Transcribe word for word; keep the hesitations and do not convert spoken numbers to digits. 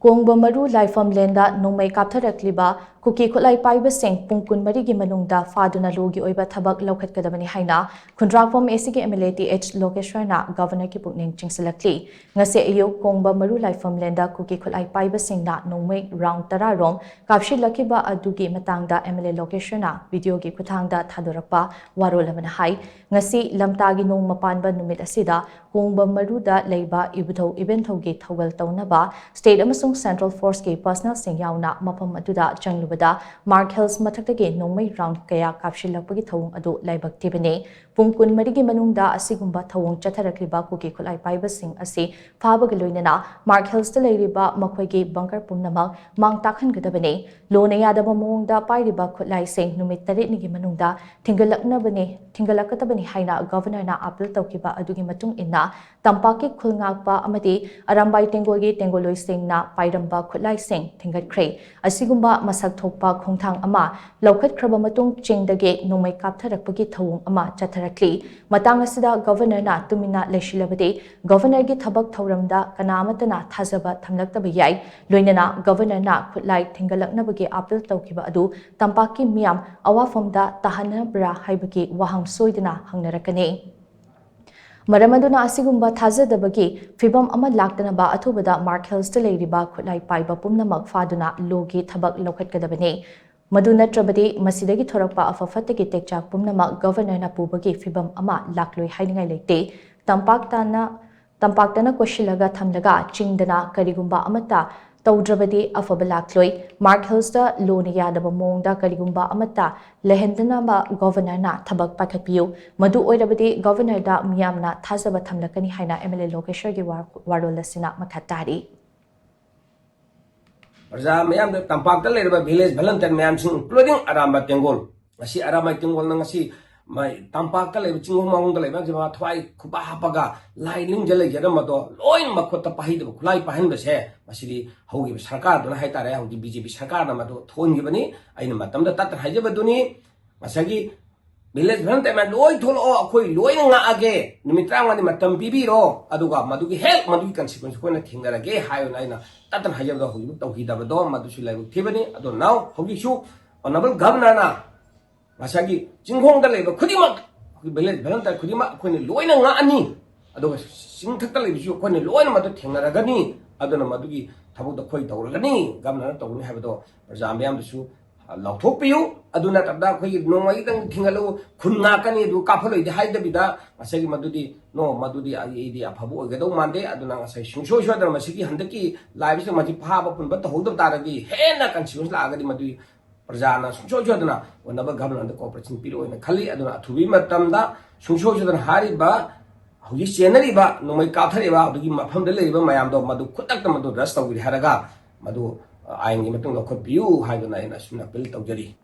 ꯀꯣꯡꯕ ꯃꯔꯨ ꯂꯥꯏꯐꯝꯂꯦꯟꯗ ꯅꯣꯡꯃꯩ ꯀꯥꯞꯊꯔꯛꯂꯤꯕ ꯀꯨꯀꯤ ꯈꯨꯠꯂꯥꯏ ꯄꯥꯏꯕꯁꯤꯡ ꯄꯨꯡ ꯀꯨꯟꯃꯔꯤꯒꯤ ꯃꯅꯨꯡꯗ ꯐꯥꯗꯨꯅ ꯂꯣꯒꯤ ꯑꯣꯏꯕ ꯊꯕꯛ ꯂꯧꯈꯠꯀꯗꯕꯅꯤ ꯍꯥꯏꯅ ꯈꯨꯟꯗ꯭ꯔꯥꯛꯄꯝ ꯑꯦꯁꯤꯒꯤ M L A T H ꯂꯣꯀꯦꯁ꯭ꯋꯔꯅ ꯒꯚꯔꯅꯔꯒꯤ ꯄꯨꯛꯅꯤꯡ ꯆꯤꯡꯁꯤꯜꯂꯛꯂꯤ꯫ ꯉꯁꯤ ꯑꯌꯨꯛ ꯀꯣꯡꯕ ꯃꯔꯨ ꯂꯥꯏꯐꯝꯂꯦꯟꯗ ꯀꯨꯀꯤ ꯈꯨꯠꯂꯥꯏ ꯄꯥꯏꯕꯁꯤꯡꯅ ꯅꯣꯡꯃꯩ ꯔꯥꯎꯟ ꯇꯔꯥ ꯔꯣꯝ ꯀꯥꯞꯁꯤꯜꯂꯛꯈꯤꯕ ꯑꯗꯨꯒꯤ ꯃꯇꯥꯡꯗ ꯑꯦꯝ ꯑꯦꯜ ꯑꯦ ꯂꯣꯀꯦꯁ꯭ꯋꯔꯅ ꯚꯤꯗꯤꯑꯣꯒꯤ ꯈꯨꯠꯊꯥꯡꯗ ꯊꯥꯗꯣꯔꯛꯄ ꯋꯥꯔꯣꯜ ꯑꯃꯅ ꯍꯥꯏ꯫ ꯉꯁꯤ ꯂꯝꯇꯥꯒꯤ ꯅꯣꯡꯃ ꯄꯥꯟꯕ ꯅꯨꯃꯤꯠ ꯑꯁꯤꯗ ꯀꯣꯡꯕ ꯃꯔꯨꯗ ꯂꯩꯕ ꯏꯕꯨꯙꯧ ꯏꯕꯦꯟꯊꯧꯒꯤ ꯊꯧꯒꯜ ꯇꯧꯅꯕ ꯁ꯭ꯇꯦꯠ ꯑꯃꯁꯨꯡ ꯁꯦꯟꯇ꯭ꯔꯦꯜ ꯐꯣꯔꯁꯀꯤ ꯄꯔꯁꯅꯦꯜꯁꯤꯡ ꯌꯥꯎꯅ ꯃꯐꯝ ꯑꯗꯨꯗ ꯆꯪꯂꯨꯕꯗ ꯃꯥꯔꯛ ꯍꯤꯜꯁ ꯃꯊꯛꯇꯒꯤ ꯅꯣꯡꯃꯩ ꯔꯥꯎꯟ ꯀꯌꯥ ꯀꯥꯞꯁꯤꯜꯂꯛꯄꯒꯤ ꯊꯧꯑꯣꯡ ꯑꯗꯨ ꯂꯥꯏꯕꯛ ꯊꯤꯕꯅꯤ꯫ ꯄꯨꯡ ꯀꯨꯟꯃꯔꯤꯒꯤ ꯃꯅꯨꯡꯗ ꯑꯁꯤꯒꯨꯝꯕ ꯊꯧꯑꯣꯡ ꯆꯠꯊꯔꯛꯂꯤꯕ ꯀꯨꯀꯤ ꯈꯨꯠꯂꯥꯏ ꯄꯥꯏꯕꯁꯤꯡ ꯑꯁꯤ ꯐꯥꯕꯒ ꯂꯣꯏꯅꯅ ꯃꯥꯔꯛ ꯍꯤꯜꯁꯇ ꯂꯩꯔꯤꯕ ꯃꯈꯣꯏꯒꯤ ꯕꯪꯀꯔ ꯄꯨꯝꯅꯃꯛ ꯃꯥꯡ ꯇꯥꯛꯍꯟꯒꯗꯕꯅꯤ꯫ ꯂꯣꯅ ꯌꯥꯗꯕ ꯃꯑꯣꯡꯗ ꯄꯥꯏꯔꯤꯕ ꯈꯨꯠꯂꯥꯏꯁꯤꯡ ꯅꯨꯃꯤꯠ ꯇꯔꯦꯠꯅꯤꯒꯤ ꯃꯅꯨꯡꯗ ꯊꯤꯡꯒꯠꯂꯛꯅꯕꯅꯤ, ꯊꯤꯡꯒꯠꯂꯛꯀꯗꯕꯅꯤ ꯍꯥꯏꯅ ꯒꯚꯔꯅꯔꯅ ꯑꯄꯤꯜ ꯇꯧꯈꯤꯕ ꯑꯗꯨꯒꯤ ꯃꯇꯨꯡ ꯏꯟꯅ ꯇꯝꯄꯥꯛꯀꯤ ꯈꯨꯜ ꯉꯥꯛꯄ ꯑꯃꯗꯤ ꯑꯔꯥꯝꯕꯥꯏ ꯇꯦꯡꯒꯣꯜꯒꯤ ꯇꯦꯡꯒꯣꯜꯂꯣꯏꯁꯤꯡꯅ ꯄꯥꯏꯔꯝꯕ ꯈꯨꯠꯂꯥꯏꯁꯤꯡ ꯊꯤꯡꯒꯠꯈ꯭ꯔꯦ꯫ ꯑꯁꯤꯒꯨꯝꯕ ꯃꯁꯛ ꯊꯣꯛꯄ ꯈꯣꯡꯊꯥꯡ ꯑꯃ ꯂꯧꯈꯠꯈ꯭ꯔꯕ ꯃꯇꯨꯡ ꯆꯤꯡꯗꯒꯤ ꯅꯣꯡꯃꯩ ꯀꯥꯞꯊꯔꯛꯄꯒꯤ ꯊꯧꯑꯣꯡ ꯑꯃ ꯆꯠꯊꯔꯛꯂꯤ꯫ ꯃꯇꯥꯡ ꯑꯁꯤꯗ ꯒꯚꯔꯅꯔꯅ ꯇꯨꯃꯤꯟꯅ ꯂꯩꯁꯤꯜꯂꯕꯗꯤ ꯒꯚꯔꯅꯔꯒꯤ ꯊꯕꯛ ꯊꯧꯔꯝꯗ ꯀꯅꯥ ꯑꯃꯠꯇꯅ ꯊꯥꯖꯕ ꯊꯝꯂꯛꯇꯕ ꯌꯥꯏ꯫ ꯂꯣꯏꯅꯅ ꯒꯚꯔꯅꯔꯅ ꯈꯨꯠꯂꯥꯏ ꯊꯤꯡꯒꯠꯂꯛꯅꯕꯒꯤ ꯑꯄꯤꯜ ꯇꯧꯈꯤꯕ ꯑꯗꯨ ꯇꯝꯄꯥꯛꯀꯤ ꯃꯤꯌꯥꯝ ꯑꯋꯥꯐꯝꯗ ꯇꯥꯍꯟꯅꯕ꯭ꯔꯥ ꯍꯥꯏꯕꯒꯤ ꯋꯥꯍꯪ ꯁꯣꯏꯗꯅ ꯍꯪꯅꯔꯛꯀꯅꯤ꯫ ꯃꯔꯝ ꯑꯗꯨꯅ ꯑꯁꯤꯒꯨꯝꯕ ꯊꯥꯖꯗꯕꯒꯤ ꯐꯤꯚꯝ ꯑꯃ ꯂꯥꯛꯇꯅꯕ ꯑꯊꯨꯕꯗ ꯃꯥꯔꯛ ꯍꯤꯜꯁꯇ ꯂꯩꯔꯤꯕ ꯈꯨꯠꯂꯥꯏ ꯄꯥꯏꯕ ꯄꯨꯝꯅꯃꯛ ꯐꯥꯗꯨꯅ ꯂꯣꯒꯤ ꯊꯕꯛ ꯂꯧꯈꯠꯀꯗꯕꯅꯤ꯫ ꯃꯗꯨ ꯅꯠꯇ꯭ꯔꯕꯗꯤ ꯃꯁꯤꯗꯒꯤ ꯊꯣꯔꯛꯄ ꯑꯐ ꯐꯠꯇꯒꯤ ꯇꯦꯛꯆꯥꯛ ꯄꯨꯝꯅꯃꯛ ꯒꯚꯔꯅꯔꯅ ꯄꯨꯕꯒꯤ ꯐꯤꯚꯝ ꯑꯃ ꯂꯥꯛꯂꯣꯏ ꯍꯥꯏꯅꯤꯡꯉꯥꯏ ꯂꯩꯇꯦ꯫ ꯇꯝꯄꯥꯛꯇꯅ, ꯇꯝꯄꯥꯛꯇꯅ ꯀꯣꯏꯁꯤꯜꯂꯒ ꯊꯝꯂꯒ ꯆꯤꯡꯗꯅ ꯀꯔꯤꯒꯨꯝꯕ ꯑꯃꯠꯇ ꯇꯧꯗ꯭ꯔꯕꯗꯤ ꯑꯐꯕ ꯂꯥꯛꯂꯣꯏ꯫ ꯃꯥꯔꯛ ꯍꯤꯜꯁꯇ ꯂꯣꯅ ꯌꯥꯗꯕ ꯃꯑꯣꯡꯗ ꯀꯔꯤꯒꯨꯝꯕ ꯑꯃꯠꯇ ꯂꯩꯍꯟꯗꯅꯕ ꯒꯚꯔꯅꯔꯅ ꯊꯕꯛ ꯄꯥꯏꯈꯠꯄꯤꯌꯨ꯫ ꯃꯗꯨ ꯑꯣꯏꯔꯕꯗꯤ ꯒꯚꯔꯅꯔꯗ ꯃꯤꯌꯥꯝꯅ ꯊꯥꯖꯕ ꯊꯝꯂꯛꯀꯅꯤ ꯍꯥꯏꯅ ꯑꯦꯝ ꯑꯦꯜ ꯑꯦ ꯂꯣꯀꯦꯁ꯭ꯋꯔꯒꯤ ꯋꯥ-, ꯋꯥꯔꯣꯜ ꯑꯁꯤꯅ ꯃꯈꯥ ꯇꯥꯔꯤ꯫ ꯄ꯭ꯔꯖꯥ ꯃꯌꯥꯝꯗ, ꯇꯝꯄꯥꯛꯇ ꯂꯩꯔꯤꯕ ꯚꯤꯂꯦꯖ ꯚꯣꯂꯟꯇꯤꯌꯔ ꯃꯌꯥꯝꯁꯤꯡ, including ꯑꯔꯥꯝꯕꯥꯏ ꯇꯦꯡꯒꯣꯜ, ꯉꯁꯤ ꯑꯔꯥꯝꯕꯥꯏ ꯇꯦꯡꯒꯣꯜꯅ ꯉꯁꯤ ꯃꯥꯏ ꯇꯝꯄꯥꯛꯇ ꯂꯩꯕ ꯆꯤꯡꯈꯣꯡ ꯃꯥꯡꯒꯣꯡꯗ ꯂꯩꯕ ꯃꯌꯥꯝꯁꯤ ꯃꯥ ꯊꯋꯥꯏ ꯈꯨꯕꯥ ꯍꯥꯞꯄꯒ ꯂꯥꯏ ꯅꯤꯡꯖ ꯂꯩꯖꯔꯝꯕꯗꯣ ꯂꯣꯏꯅ ꯃꯈꯨꯠꯇ ꯄꯥꯏꯍꯩꯗꯕ ꯈꯨꯠꯂꯥꯏ ꯄꯥꯏꯍꯟꯕꯁꯦ, ꯃꯁꯤꯗꯤ ꯍꯧꯈꯤꯕ ꯁꯔꯀꯥꯔꯗꯨꯅ ꯍꯥꯏꯇꯥꯔꯦ, ꯍꯧꯖꯤꯛ ꯕꯤ ꯖꯦ ꯄꯤ ꯁꯔꯀꯥꯔꯅ ꯃꯗꯨ ꯊꯣꯛꯍꯟꯈꯤꯕꯅꯤ꯫ ꯑꯩꯅ ꯃꯇꯝꯗ ꯇꯠꯇꯅ ꯍꯥꯏꯖꯕꯗꯨꯅꯤ꯫ ꯉꯁꯥꯏꯒꯤ ꯚꯤꯂꯦꯖ ꯚꯣꯂꯟꯇꯤꯌꯔ ꯃꯌꯥꯝ ꯂꯣꯏ ꯊꯣꯛꯂꯛꯑꯣ, ꯑꯩꯈꯣꯏ ꯂꯣꯏꯅ ꯉꯥꯛꯑꯒꯦ, ꯅꯨꯃꯤꯠ ꯇꯔꯥꯃꯉꯥꯅꯤ ꯃꯇꯝ ꯄꯤꯕꯤꯔꯣ, ꯑꯗꯨꯒ ꯃꯗꯨꯒꯤ ꯍꯦꯛ ꯃꯗꯨꯒꯤ ꯀꯟꯁꯤꯀ꯭ꯋꯦꯟꯁ ꯑꯩꯈꯣꯏꯅ ꯊꯦꯡꯅꯔꯒꯦ ꯍꯥꯏꯌꯣꯅ ꯑꯩꯅ ꯇꯠꯇꯅ ꯍꯥꯏꯖꯕꯗꯣ, ꯍꯧꯖꯤꯛ ꯇꯧꯈꯤꯗꯕꯗꯣ ꯃꯗꯨꯁꯨ ꯂꯥꯏꯕꯛ ꯊꯤꯕꯅꯤ꯫ ꯑꯗꯣ ꯅꯥꯎ ꯍꯧꯖꯤꯛꯁꯨ ꯑꯣꯅꯔꯦꯕꯜ ꯒꯚꯔꯅꯔꯅ ꯉꯁꯥꯏꯒꯤ ꯆꯤꯡꯈꯣꯡꯗ ꯂꯩꯕ ꯈꯨꯗꯤꯡꯃꯛ, ꯑꯩꯈꯣꯏꯒꯤ ꯚꯤꯂꯦꯖ ꯚꯣꯂꯟꯇꯤꯌꯔ ꯈꯨꯗꯤꯡꯃꯛ ꯑꯩꯈꯣꯏꯅ ꯂꯣꯏꯅ ꯉꯥꯛꯑꯅꯤ, ꯑꯗꯨꯒ ꯆꯤꯡꯊꯛꯇ ꯂꯩꯕꯁꯨ ꯑꯩꯈꯣꯏꯅ ꯂꯣꯏꯅ ꯃꯗꯨ ꯊꯦꯡꯅꯔꯒꯅꯤ꯫ ꯑꯗꯨꯅ ꯃꯗꯨꯒꯤ ꯊꯕꯛꯇꯣ ꯑꯩꯈꯣꯏ ꯇꯧꯔꯒꯅꯤ, ꯒꯚꯔꯅꯔꯅ ꯇꯧꯒꯅꯤ ꯍꯥꯏꯕꯗꯣ ꯄ꯭ꯔꯖꯥ ꯃꯤꯌꯥꯝꯗꯁꯨ ꯂꯥꯎꯊꯣꯛꯄꯤꯌꯨ꯫ ꯑꯗꯨ ꯅꯠꯇꯕꯗ ꯑꯩꯈꯣꯏꯒꯤ ꯅꯣꯡꯃꯩꯗꯪ ꯊꯤꯡꯒꯠꯂꯨ, ꯈꯨꯟ ꯉꯥꯛꯀꯅꯤ, ꯑꯗꯨ ꯀꯥꯞꯍꯜꯂꯣꯏꯗꯤ ꯍꯥꯏꯗꯕꯤꯗ, ꯉꯁꯥꯏꯒꯤ ꯃꯗꯨꯗꯤ, "ꯅꯣ, ꯃꯗꯨꯗꯤ ꯑꯩ, ꯑꯩꯗꯤ ꯑꯐꯕ ꯑꯣꯏꯒꯗꯧ ꯃꯥꯟꯗꯦ"꯫ ꯑꯗꯨꯅ ꯉꯁꯥꯏ ꯁꯨꯡꯁꯣꯏ ꯁꯣꯏꯗꯅ ꯃꯁꯤꯒꯤ ꯍꯟꯗꯛꯀꯤ ꯂꯥꯛꯏꯕꯁꯤꯗ ꯃꯁꯤ ꯐꯥꯕ ꯄꯨꯟꯕ ꯇꯧꯍꯧꯗꯕ ꯇꯥꯔꯒꯗꯤ, ꯍꯦꯟꯅ ꯀꯟꯁꯤꯀ꯭ꯋꯦꯟꯁ ꯂꯥꯛꯑꯒꯗꯤ ꯃꯗꯨꯒꯤ ꯄ꯭ꯔꯖꯥꯅ ꯁꯨꯡꯁꯣꯏ ꯁꯣꯏꯗꯅ ꯑꯣꯅꯔꯦꯕꯜ ꯒꯚꯔꯅꯔꯗ ꯀꯣꯑꯣꯄꯔꯦꯁꯟ ꯄꯤꯔꯛꯑꯣꯏꯅ ꯈꯜꯂꯤ꯫ ꯑꯗꯨꯅ ꯑꯊꯨꯕꯒꯤ ꯃꯇꯝꯗ ꯁꯨꯡꯁꯣꯏ ꯁꯣꯏꯗꯅ ꯍꯥꯏꯔꯤꯕ ꯍꯧꯖꯤꯛ ꯆꯦꯟꯅꯔꯤꯕ ꯅꯣꯡꯃꯩ ꯀꯥꯞꯊꯔꯤꯕ ꯑꯗꯨꯒꯤ ꯃꯐꯝꯗ ꯂꯩꯔꯤꯕ ꯃꯌꯥꯝꯗꯣ ꯃꯗꯨ ꯈꯨꯗꯛꯇ ꯃꯗꯨ ꯑꯦꯔꯦꯁ ꯇꯧꯕꯤꯔꯦ ꯍꯥꯏꯔꯒ ꯃꯗꯨ, ꯑ, ꯑꯥꯏꯟꯒꯤ ꯃꯇꯨꯡ ꯂꯧꯈꯠꯄꯤꯌꯨ ꯍꯥꯏꯗꯨꯅ ꯑꯩꯅ ꯑꯁꯨꯝꯅ ꯑꯄꯤꯜ ꯇꯧꯖꯔꯤ꯫